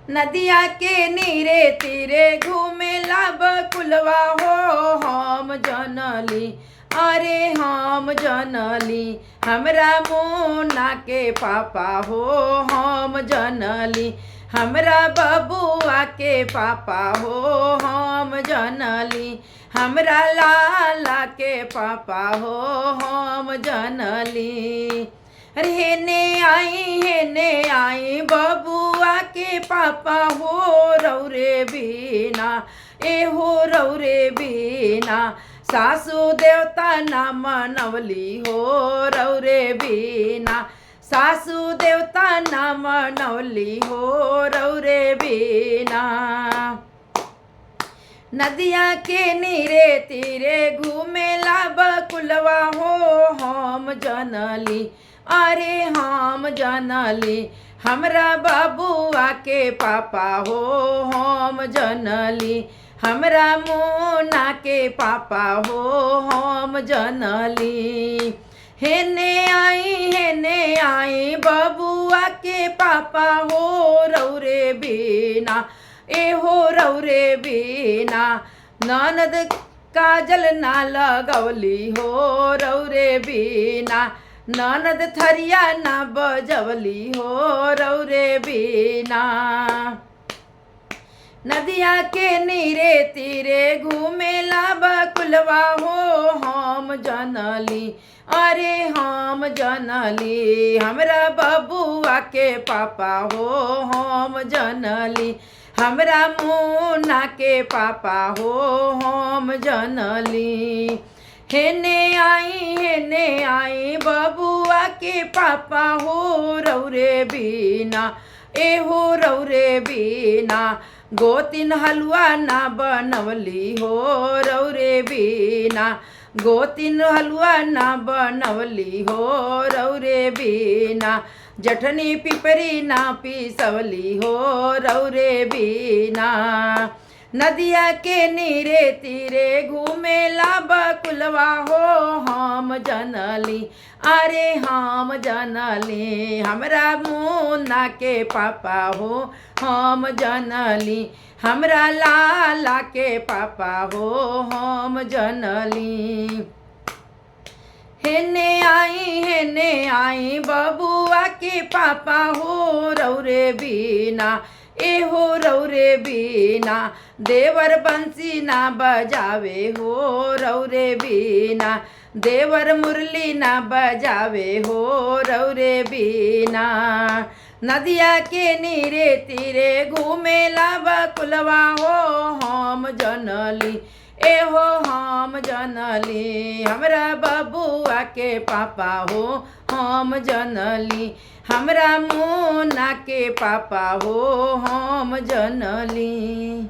नदिया के नीरे तीरे घूमेला बकुलवा हो हम जनली, अरे हम जनली हमरा मुन्ना के पापा हो हम जनली, हमरा बबुआ के पापा हो हम जनली, हमरा लाला के पापा हो हम जनली। अरे हेने आई हेने आई बबुआ के पापा हो रौरे बिना, ए हो रौरे बिना सासू देवता ना मनवली हो रौरे बिना, सासू देवता ना मनवली हो रौरे बिना। नदिया के नीरे तीरे घूमेला बकुलवा हो हम जनली, अरे हम जनली हमरा बबुआ के पापा हो हम जनली, हमरा मुन्ना के पापा हो हम जनली। हेने आई हेने आई बबुआ के पापा हो रौरे बिना, ए हो रौरे बिना ननद काजल ना लगवली हो रौरे बिना, ननद थरिया ना बजवली हो रौरे बिना। नदिया के नीरे तीरे घूमेला बकुलवा हो हम जनली, अरे हम जनली हमरा बबुआ के पापा हो हम जनली, हमरा मुन्ना के पापा हो हम जनली। हेने आई हेने आई बबुआ के पापा हो रौरे बिना, ए हो रौरे बिना गोतिन हलवा ना बनवली हो रौरे बिना, गोतिन हलवा ना बनवली हो रौरे बिना, जठनी पिपरी ना पिसवली हो रौरे बिना। नदिया के नीरे तीरे घूमेला बकुलवा हो हम जनली, अरे हम जनली हमरा मुन्ना के पापा हो हम जनली, हमरा लाला के पापा हो हम जनली। हेने आई हेने आई बबुआ के पापा हो रौरे बिना, ए हो रौरे बिना देवर बंसी ना बजावे हो रौरे बिना, देवर मुरली ना बजावे हो रौरे बिना। नदिया के नीरे तीरे घूमेला बकुलवा हो हम जनली, ए हो हम जनली हमरा बबुआ के पापा हो हम जनली, हमरा मुन्ना के पापा हो हम जनली।